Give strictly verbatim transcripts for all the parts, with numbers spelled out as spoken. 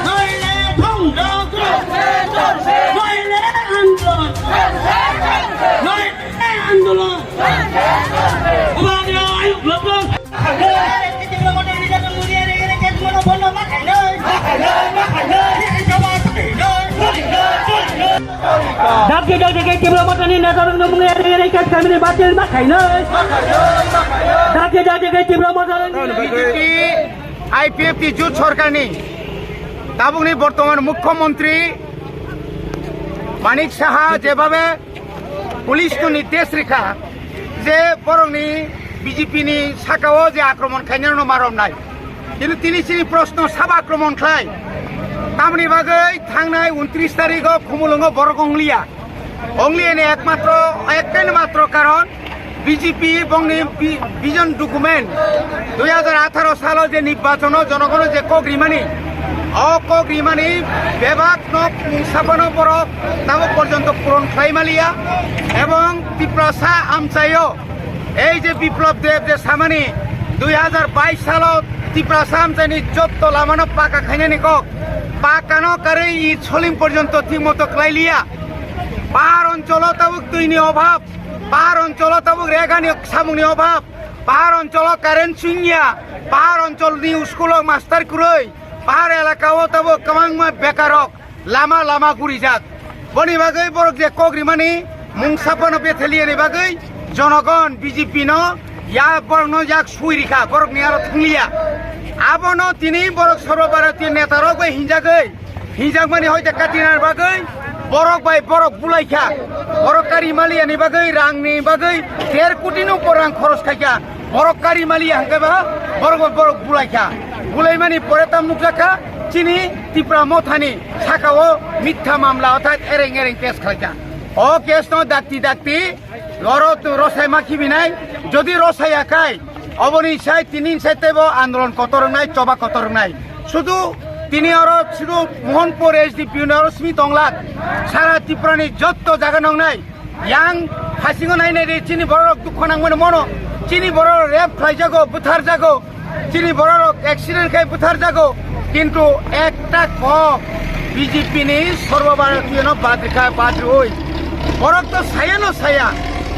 Noile dhongso. Noile andolon. Noile andolon. Obagwra ayuk lobong. Dakti dakti khe Tipra Mothani netarokno mungwi ere ere khe family batil ma khainai. Dakti dakti khe Tipra Mothani B J P I P F T jut sorkarni tabukni bortoman mukhyamantri Manik Saha jebabe police no nirdesh rikha je borokni B J P ni sakao je akromon khainai no maromnai. Kintu tini chini proshno sabo akromon khlai. Tamni bagwi thangnai untris tarikh o Khumulwngo borok ongliya. Ongliya ni ekmatro, ekkai matro karon B J P bongni bi-, vision document dui hajar atharo salo je nirbachono jonogono je kok rimani, o kok rimani bebak nok mungsa phano borok tabuk porjonto puron khlai maliya. Ebong Tiprasa amchaio ei je Biplab Deb je samani dui hajar bais salo Tiprasa amchaini jotto lamano paka khainani kok, pakano karwi i soling porjonto thik moto khlai liya. Pahar oncholo tabuk twini obhab, pahar oncholo tabuk regani samungni obhab, pahar oncholo current chwngya, pahar oncholni school o master kwrwi, pahar elakao tabuk kwbangma bekarok lama lama gurijak. Boni bagwi borok je kok rimani mungsa phano betheliyani bagwi jonogon B J P no ya borokno yak sui rikha, borokni aro thangliya. Abono tini borok Sarva Bharatiya netarok bai hinjagwi, hinjakmani hoite katinani bagwi borok bai borok bulaikha. Borok kari maliyani bagwi, rangni bagwi der koti ni upor rang khoros khaikha. Borok kari maliya hwnkhe ba borok bai borok bulaikha. Bulaimani pore tam nukjakha chini Tipra Mothani sakao mitha mamla orthat ereng ereng case khlaikha. O case no dakti dakti oro tu rosai ma khibinai, jodi rosaiya khai, oboni sai tini sai teibo andolon kotor wngnai, choba kotor wngnai. Sudu tini oro sudu Mohanpur S D P ni oro simi tonglak. Sara Tripura ni jotto jaga nongnai. Yang phasingo nai nai de chini borok dukho nangmani mono. Chini borok rape khlaijago, butharjago. Chini borok accident khai butharjago, kintu ekta kok B J P ni Sarva Bharatiya no badrikha badroi. Borok to saya no saya.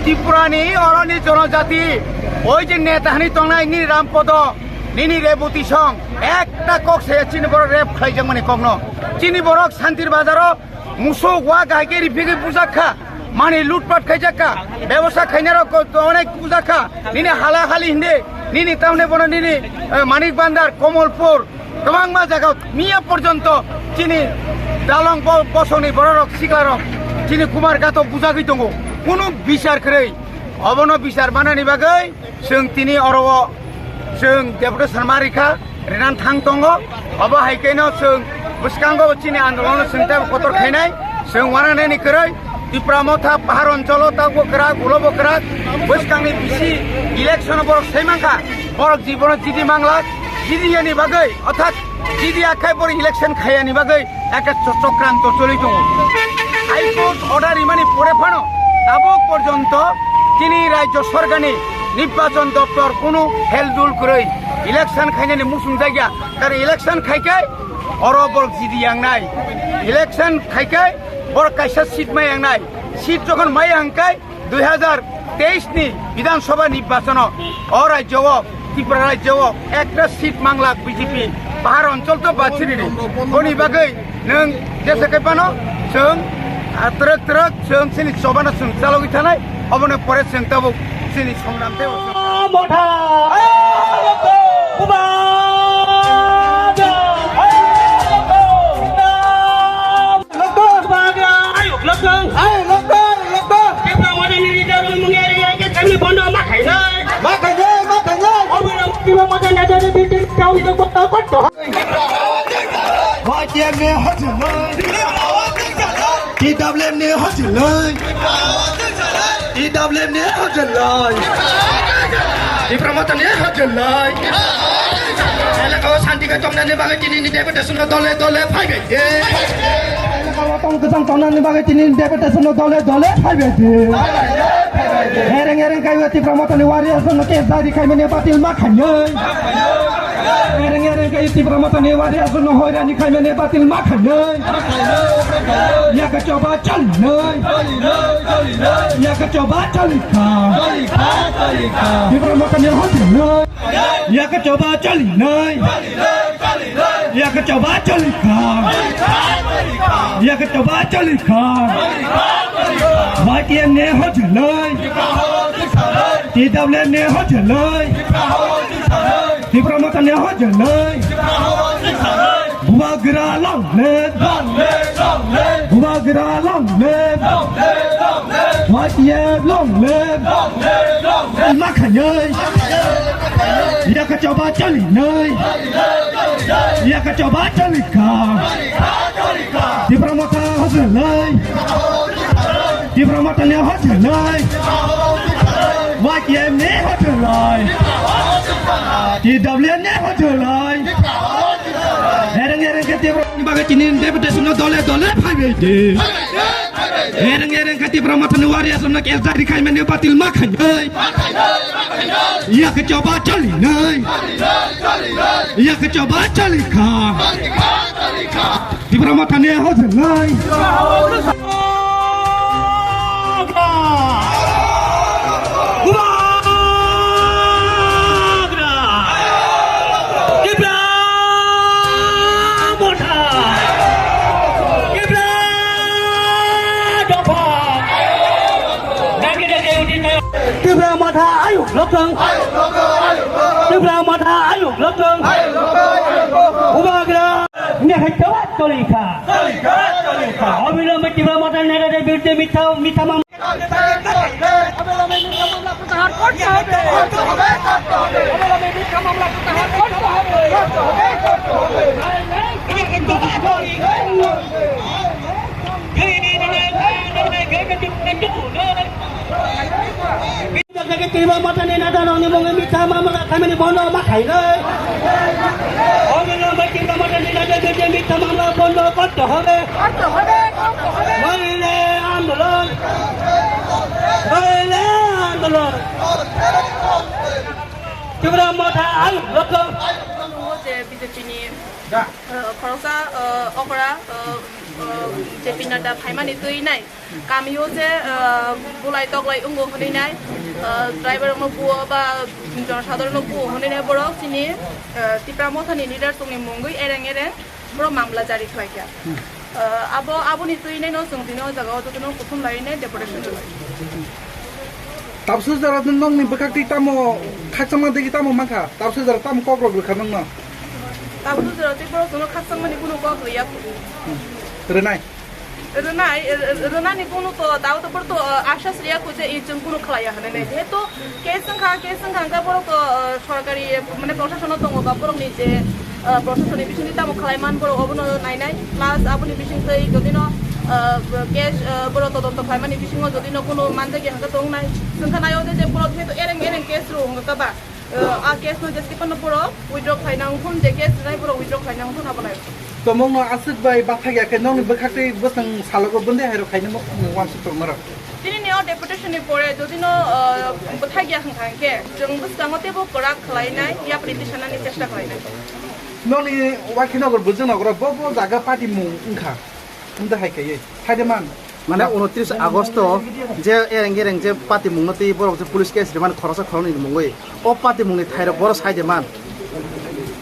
Tripura ni oroni jonojati, oi je neta hani tongnai nini Rampodo, nini Reboti song, ekta kok saya chini borok rape khlaijakmani kokno. Chini borok Santir Bazaro musuk wa gai khe riphi khe bujak kha, mani lutpat khaijak kha, bebosa khainarok ko-, onek bujak kha, nini hala hali hinde, nini tamne bono nini, eh, Manik Bandar, Komolpur, kwbangma jaga miya porjonto chini dalong bo-, bosongni bororok siklarok chini Kumar Gato bujagwi tongo, kunu bichar kwrwi, obono bichar manani bagwi chwng tini oro o chwng deputation ma rikha, rinan thang tongo. Obo hai khe no chwng bwskango chini andolon no chwng tei kotor khainai. Chwng uananani kwrwi Tipra Motha pahar oncholo tabukbo kwrak, ulobo kwrak. Bwskangni bisi election o borok sai mankha, borok jibono jidi manglak, jidi yani bagwi, orthat jidi akhai borok election khayani bagwi ekta cho-, chokranto choli tongo. High Court order rimani pore phano tabuk porjonto chini rajyo sorkarni nirbachon doptor kunu heldul kwrwi election khainani muchung jakya. Karon election khai khe oro borok jidi yangnai, election khai khe borok kaisa seat ma yangnai, seat jokhon ma yang khe dui hajar teis ni Bidhan Sabha nirbachono o rajyo o, Tripura rajyo o ekta seat manglak B J P, pahar onchol to bachiri ni. Boni bagwi nwng jesa khe phano chwng, ah, twrwk twrwk chwng chini chobano chwng chalogwi thanai, obono pore chwng tabuk chini songram tei Motha. Lokto! Lokto! Ayuk lokto! Ayuk lokto! Lokto! Tipra Motha ni leader mung yari yari ke kami bondo ma khainai. Ma khainai, ma khainai. Obwino Tipra Motha ni leader ni meeting kau itu kota kota. T W F ni hojilai. T W F ni hojilai. T W F ni hojilai. Tipra Motha ni hojilai. Elaka o santi khe tongnani bagwi tini ni deputation no dole dole phaibai de. Elaka o tong kwchang tongnani bagwi tini ni deputation no dole dole phaibai de. Ereng ereng kaiwi Tipra Motha ni warriors no case diary khaimani batil ma khainai. Ereng ereng khe Tipra Mothani warriors no hoirani khaimani batil ma khainai. Yaka choba chalinai. Yaka choba chalikha. Tipra Mothani hoirani. Yaka choba chalinai. Yaka choba chalikha. Yaka choba chalikha. Y T M ne hoirani. T W F ne hoirani. Tipra Mothani hoirani. Bubagra long live. Bubagra long live. Y T F long live. Ma khainai. Yaka choba chalinai. Yaka choba chalikha. Tipra Motha hoirani. Tipra Mothani hoirani. Y T M ne hoirani. T W F ne hoirani. Ereng ereng khe Tipra ni bagwi chini deputation no dole dole phaibai di. Ereng ereng khe Tipra Mothani warriors no case diary khaimani batil ma khainai. Yaka choba chalinai. Yaka choba chalikha. Tipra Mothani hoirani. Tipra Motha. Tipra Dopha. Tipra Motha ayuk lokthwng. Tipra Motha ayuk lokthwng. Bubagra. Nehai choba chalikha. Chalikha, chalikha. Obilombe Tipra Motha neta de birudhe mitha, mitha mam- Tipra Mothani neta rokni mungwi mitha mamla khaimani bondo ma khainai. Obilombe Tipra Mothani neta rokni mitha mamla bondo korte hobe. Korte hobe, korte hobe. Noile andolon. Noile andolon. Tipra Motha ayuk lokthwng. Tongo je B J P ni, uh, khoroksa, uh, okra, uh, uh, J P Nadda phaimani twi nai. Kamio je, uh, bulai toklai wngo hwnwi nai, uh, driver rokno buo ba jonosadharon no buo hwnwi nai borok chini, uh, Tipra Mothani leaders rokni mungwi ereng ereng borok mamla jari khlai kha. Uh, abo, aboni twi nai no chwng tini o jaga o jotono kuthum lai nai deputation rwlai. Tabsu jora nokni bwkhak twi tamo khakchangma degi tamo mankha? Tabsu jora tamo kok rok rwkha nokno? Tabsu jora tei borok chwngno khakchangmani kunu kok rwya. Rwnai? Rwnai, r-, r-, rwnani kunu to, tao to borok to, uh, asas rwya kho je, i chwng kunu khlaiya hwnwi nai. Jehetu case wngkha, case wngkha hwnkhe borok to, uh, sorkari, mane, proshashono tongo ba borokni je, uh, proshashonni bisingtwi tamo khlai man borok obono nainai. Plus aboni bisingtwi jodino, uh, case, uh, borok todonto khlaimani bisingo jodino kunu manjakya hwnkhe tongnai. Chwngkha naio je, je borok jehetu ereng ereng case rw hwnkha ba. Uh, a case no jeskipano borok withdraw khlaina wngthun, je case rwnai borok withdraw khlaina wngthun abo nai. Tomongno aswk bai bathakya khe nokni bwkhak tei bwswng salogo bwndwi hairok khainwi mo-, mo-, uansuk tongmarok. Tini ni o deputation ni pore jodi no, uh, bwthakya hwnkha hwnkhe chwng bwskango teibo kwrak khlainai, yapri tisanani chesta khlainai. Nokni Wakhinagar Bwjwknagar bo bo jaga party mung wngkha. Wngtwi hai kaiwi, sai de man. Mane unotris Agosto je ereng ereng je patimungno twi borok je police case rimani khoroksa khoroknwi ni mungwi, o patimungni thairok borok sai de man.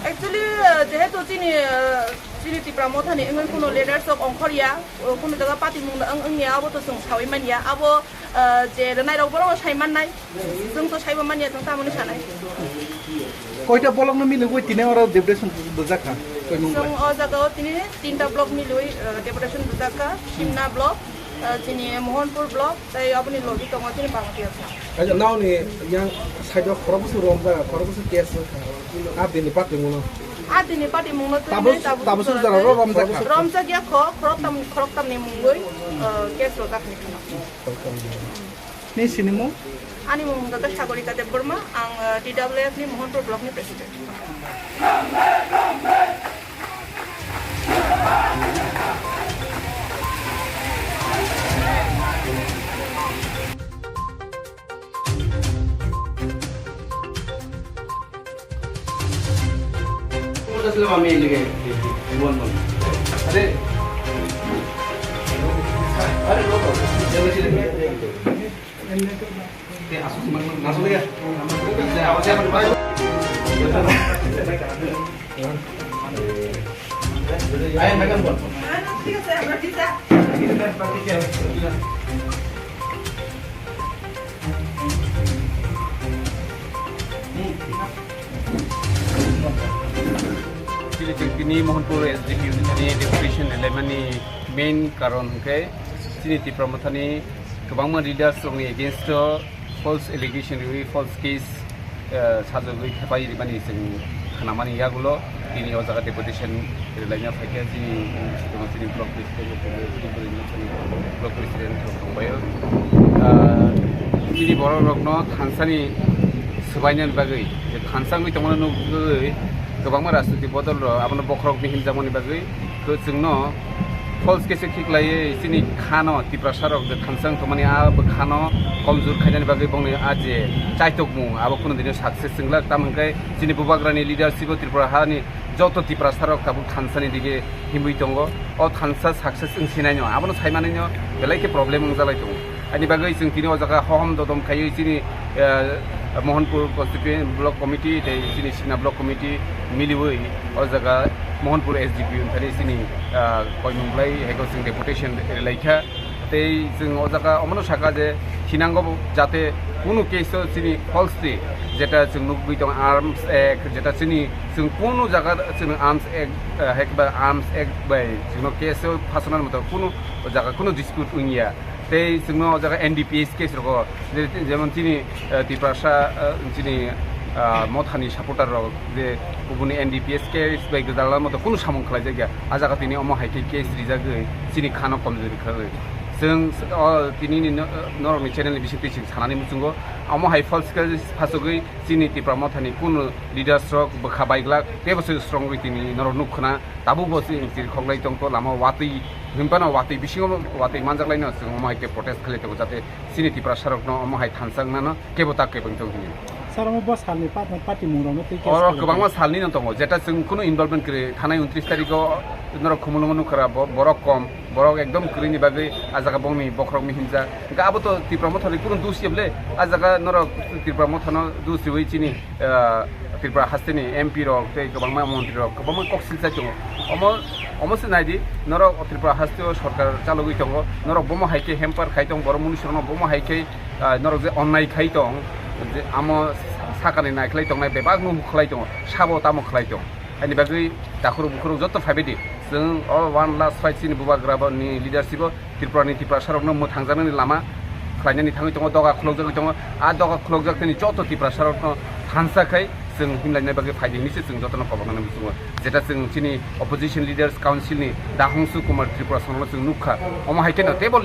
Actually, uh, jehetu chini, uh, chini Tipra Mothani wngwi kuno leaders rok ongkhorya, uh, kuno jaga patimung wng-, wngya, abo to chwng saui manya. Abo, uh, je rwnairok borok sai mannai. Chwng to saibo manya, chwng tamoni sanai. Koita block no milwi tini oro deputation bujak kha? Koimung bai. Chwng o jaga o tini tinta block milwi, uh, deputation bujak kha. Simna block, uh, chini Mohanpur block, tei aboni logi tongo chini Bangladesh. Aja, naoni yang side o khorok bwswk romjak, khorok bwswk case wngkha. A dini party mungno. A dini party mungno twi Tabuk, nai tabuk tabuk sujara ro romjak kha. Romjak ya kho, khorok tam, khorok tamni mungwi, uh, case rojak ni kheno. Ni sinimung? Ani mung hwnkha khe Sagorika Debbarma, ang, uh, T W F ni Mohanpur block ni president. Sila mami lagi. Bon, bon. Ade. Ade, bon, bon. Jangan sila. Te asu semang, langsung ya. Apa siapa? Ayo, makan, bon. ঠিক আছে, আমরা pizza. Chini chwng tini Mohanpur S D P unit ni deputation rwlaimani main karon hwnkhe chini Tipra Mothani kwbangma leaders rokni against o false allegation rwi, false case, eh, sajagwi thepai rwmani chwng khnamani yagulo tini o jaga deputation rwlaina phaikha chini, chini block president, chini block president rok tongbaio. Ah, chini borok rokno thansani swbainani bagwi, je thansa wngwi tongmani nugwi kwbangma rajniti bodol rok abono bokhorokni himjakmani bagwi kwchwngno false case khiklaiwi chini khano Tiprasa rok je thansa wng tongmani a bwkhano komjor khainani bagwi bongni a je chaitokmung abo kunu dino success wnglak, tamo hwnkhe chini bubagrani leadership o Tripura hani joto Tiprasa rok tabuk thansani dige himwi tongo. O thansa success wng sinai no abono saimanwi no belai khe problem wngjalai tongo. Ani bagwi chwng tini o jaga hohom dodom khaiwi chini, eh, Mohanpur Constituent Block Committee tei chini Sikna Block Committee miliwi o jaga Mohanpur S D P unit thani chini, ah, koimung blai heko chwng deputation rwlaikha. Tei chwng o jaga omono saka je thinango bo jate kunu case o chini falsely jeta chwng nugwi tong Arms Act, jeta chini chwng kunu jaga chwng Arms Act, ah, hekba Arms Act bai chwngno case o phasanani moto kunu o jaga kunu dispute wngya. Tei chwngno o jaga N D P S case rogo, je-, jemon chini, eh, Tiprasa, eh, chini, ah, Mothani supporter rok je kubuni N D P S case bai gwdalna moto kunu samung khlaijakya. A jaga tini omo hai khe case rijagwi chini khano komjori khlaiwi. Chwng, o, tini ni no-, norokni channel ni bisingtwi chwng sanani muchungo. Omo hai false case phasogwi chini Tipra Mothani kunu leaders rok bwkha baiglak teibo se strong wi tini norok nuk khna. Tabuk bo chini chiri khoklai tongkho lama watwi hinphano watwi bisingo watwi manjaklaino chwng omo hai khe protest khlai tongo jate chini Tiprasa rokno omo hai thansa wngnano kebo ta kebo wng tong hwnwi. Sir, omo bo salni pa-, party mung rokno twi khe oro salni kwbangma salni no tongo jeta chwng kunu involvement kwrwi thanai untris tarikh o norok Khumulwngo nukha ra bo-, borok kom. Borok ekdom kwrwini bagwi a jaga bongni bokhorok mihimjak. Hwnkhe abo to Tipra Mothani kunu dus ya bwle. A jaga norok Tipra Mothano dus riwi chini, ah, Tripura hasteni M P rok tei kwbangma montri rok kwbangma kok silchai tongo. Omo, omo se naidi norok Tripura hasteo sorkar chalogwi tongo. Norok bomo hai khe hamper khai tong, borok munusurokno bomo hai khe, ah, norok je onnai khai tong, je amo sakani naikhlai tongnai bebak no khlai tongo, sabo tamo khlai tong. Ani bagwi takhurok bukhurok joto phaibaidi. Chwng o one last fight chini bubagra bo ni leadership o Tripura ni Tiprasa rokno mwthangjaknani lama khlainani thangwi tongo, doga khulokjagwi tongo. A doga khulokjak tini joto Tiprasa rokno thansa khai chwng himlaina bagwi phaidi hinwi se chwng jotono koboknani muchungo. Jeta chwng chini opposition leaders council ni Dahongsu Kumar Tripura songno chwng nukha. Omo hai kheno teibo